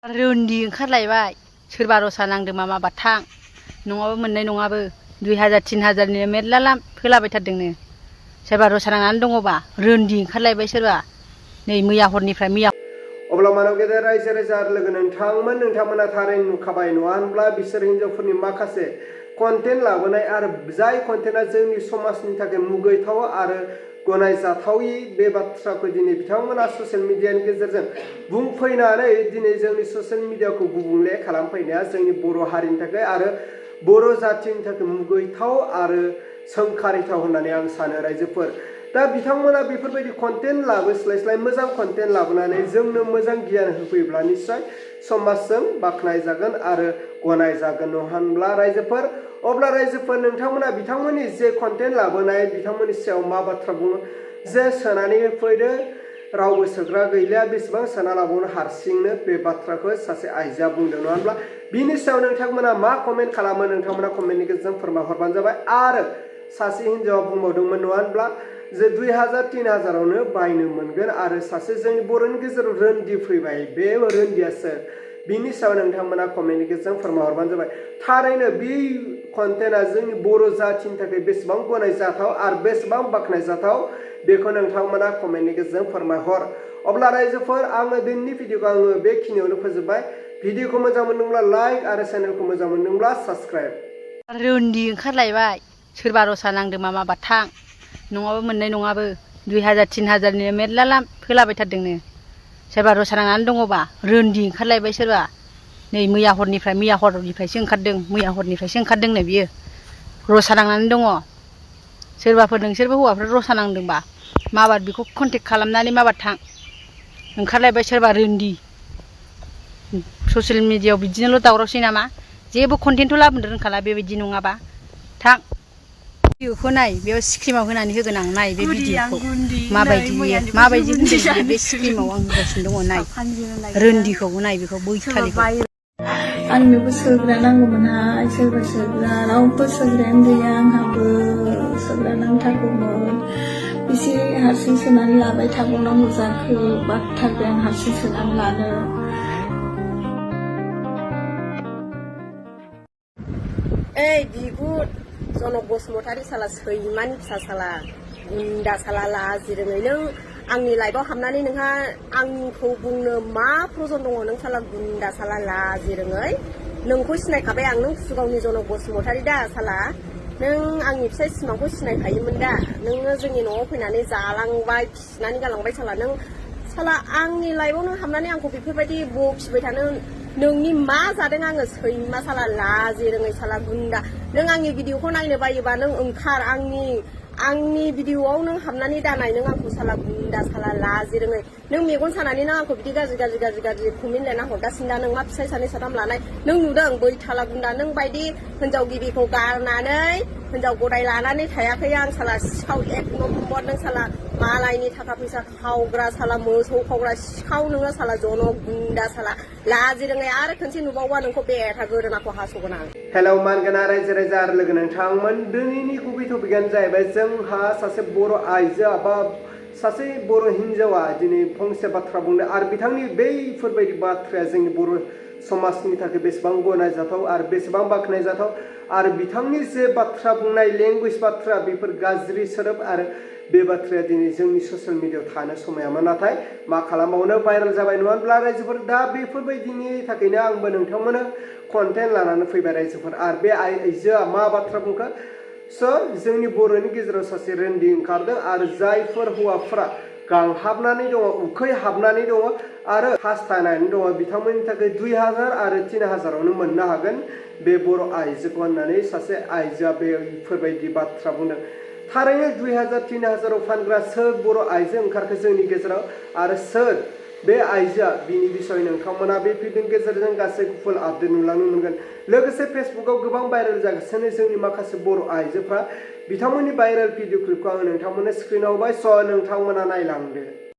रोन्दि ओंखारलायबाय सोरबा रसा नांदों माबा थां नङाबो मोननाय नङाबो 2000 3000 नि मेरला फोलाबायथारदोंनो सोरबा रसा नांनानै दङबा रोन्दि ओंखारलायबाय सोरबा नै मैया हरनिफ्राय मैया अब्ला मानव गेदेर रायजो राजा लोगो नोंथांमोना थारैनो नुखाबाय नङा होनब्ला बिसोर हिनजावफोरनि माखासे कन्टेन्ट लाबोनाय आरो जाय कन्टेन्टआ जोंनि समाजनि थाखाय मुगैथाव आरो गनायजाथावि बे बाथ्राखौ दिनै बिथांमोना ससियेल मिडियानि गेजेरजों बुंफैनानै दिनै जोंनि ससियेल मिडियाखौ गुबुंले खालामफैनाया जोंनि बर' हारिनि थाखाय आरो बर' जातिनि थाखाय मुगैथाव आरो सोंखारिथाव होननानै आं सानो रायजोफोर दा बिथांमोना बेफोरबायदि कन्टेन्ट लाबोस्लायस्लाय मोजां कन्टेन्ट लाबोनानै जोंनो मोजां गियान होफैब्ला निश्चय समाजजों बाख्नायजागोन आरो गनायजागोन नङा होनब्ला रायजोफोर अब्ला रायजोफोर नोंथांमोना बिथांमोननि जे कन्टेन्ट लाबोनाय बिथांमोननि सायाव मा बाथ्रा बुङो जे सोनानै फैदो रावबो सोग्रा गैलिया बेसेबां सोना लाबावनो हारसिंनो बे बाथ्राखौ सासे आइजोआ बुंदों नङा होनब्ला बिनि सायाव नोंथांमोना मा कमेन्ट खालामो नोंथांमोना कमेन्टनि गेजेरजों फोरमायहरबानो जाबाय आरो सासे हिनजावा बुंबावदोंमोन नङा होनब्ला जे 2000 3000आवनो बायनो मोनगोन आरो सासे जोंनि बर'नि गेजेराव रोन्दि फैबाय बे रोन्दियासो बिनि सायाव नोंथांमोना कमेन्टनि गेजेरजों फोरमायहरबानो जाबाय थारैनो बे कन्टेन्टआ जोंनि बर' जातिनि थाखाय बेसेबां गनायजाथाव आरो बेसेबां बाख्नायजाथाव बेखौ नोंथांमोना कमेन्टनि गेजेरजों फोरमायहर अब्ला रायजोफोर आङो दिनैनि भिडिअखौ आङो बेखिनियावनो फोजोबबाय भिडिअखौ मोजां मोनदोंब्ला लाइक आरो चेनेलखौ मोजां मोनदोंब्ला साबस्क्राइब रोन्दि ओंखारलायबाय सोरबा रसा नांदों माबा थां नङाबो मोननाय नङाबो 2000 3000 नि मेरला फोलाबायथारदोंनो सोरबा रसा नांनानै दङबा रोन्दि ओंखारलायबाय सोरबा नै मैया हरनिफ्रायसो ओंखारदोंनो बियो रसा नांनानै दङ सोरबाफोर नोंसोरबो हौवाफोर रसा नांदोंबा माबार बेखौ कन्टेक्ट खालामनानै माबार थां ओंखारलायबाय सोरबा रोन्दि ससियेल मिडियायाव बिदिनोल' दावरावसै नामा जेबो कन्टेन्टथ' लाबोनो रोंखाला बेबायदि नङाबा थां भिडिअखौ नाय बेयाव स्क्रिमाव होनानै होगोन आं नाय बे भिडिअखौ माबायदि होनदों बे स्क्रिमाव आं होगासिनो दङ नाय रोन्दिखौ नाय बेखौ बैखालिखौ आंनोबो सोग्रा नांगौमोनहाय सोरबा सोग्रा रावबो सोग्रायानो गैया आंहाबो सोग्रा नांथारगौमोन बेसे हारसिं सोनानै लाबाय थाबावनांगौ जाखो बाथारबाय आं हारसिं सोनानै लानो ओइ बिगुर जनक बसुमतारी साला सैमानि फिसा साला गुन्दा साला लाजिरोङै नों आंनि लाइफआव हाबनानै नोंहा आंखौ बुंनो मा प्रजन दङ नों साला गुन्दा साला लाजिरोङै नोंखौ सिनायखाबाय आं नों कुसुगावनि जनक बसुमतारी दा साला नों आंनि फिसाय सिमांखौ सिनायखायोमोन दा नोङो जोंनि न'आव फैनानै जालांबाय खिनानै गालांबाय साला नों साला आंनि लाइफआव नों हाबनानै आंखौ बेफोरबायदि बखिबाय थानो नोंनि मा जादों आङो सैमा साला लाजिरोङै साला गुन्दा नों आंनि भिडिअखौ नायनो बायोबा नों ओंखार आंनि भिडिअआव नों हाबनानै दानाय नों आंखौ साला गुन्दा साला लाजिरोङै नों मेगन सानानै नों आंखौ बिदि गाज्रि कमेन्ट लिरना हरगासिनो दा नों मा फिसाय सानै साथाम लानाय नों नुदों बै थाला गुन्दा नों बायदि हिनजाव गिबिखौ गारनानै हिनजाव गदाय लानानै थायाखै आं साला सिखाव एक नम्बर नों साला मालायनि थाखा फैसा खावग्रा साला मोसौ खावग्रा सिखाव नोङो साला जनक गुन्दा साला लाजिरोङै आरो खनसे नुबावबा नोंखौ बेथा गोरोनाखौ हास'गोन आं हेलौ मानगोना रायजो राजा आरो लोगो नोंथांमोन दिनैनि गुबै टपिकआनो जाहैबाय जोंहा सासे बर' आइजो बा सासे बर' हिनजावा दिनै फंसे बाथ्रा बुंदों आरो बिथांनि बैफोरबायदि बाथ्राया जोंनि बर' समाजनि थाखाय बेसेबां गनायजाथाव आरो बेसेबां बाख्नायजाथाव आरो बिथांनि जे बाथ्रा बुंनाय लेंगुवेज बाथ्रा बेफोर गाज्रि सोदोब आरो बे बाथ्राया दिनै जोंनि ससियेल मिडियायाव थानो समायामोन नाथाय मा खालामबावनो भाइरेल जाबाय नङा होनब्ला रायजोफोर दा बेफोरबायदिनि थाखायनो आंबो नोंथांमोननो कन्टेन्ट लानानै फैबाय रायजोफोर आरो बे आइजोआ मा बाथ्रा बुंखो जोंनि बर'नि गेजेराव सासे रोन्दि ओंखारदों आरो जायफोर हौवाफोरा गांहाबनानै दङ उखै हाबनानै दङ आरो हास्थायनानै दङ बिथांमोननि थाखाय 2000 आरो 3000आवनो मोननो हागोन बे बर' आइजोखौ होननानै सासे आइजोआ बेफोरबायदि बाथ्रा बुंदों थारैनो 2000 3000आव फानग्रा सोर बर' आइजो ओंखारखो जोंनि गेजेराव आरो सोर बे आइजोआ बिनि बिसय नोंथांमोना बे भिडिअनि गेजेरजों गासैबो फुल आपडेट नुलांनो मोनगोन लोगोसे फेसबुकाव गोबां भाइरेल जागासिनो जोंनि माखासे बर' आइजोफ्रा बिथांमोननि भाइरेल भिडिअ क्लिपखौ आं नोंथांमोननो स्क्रिनाव होबाय स' नोंथांमोना नायलांदो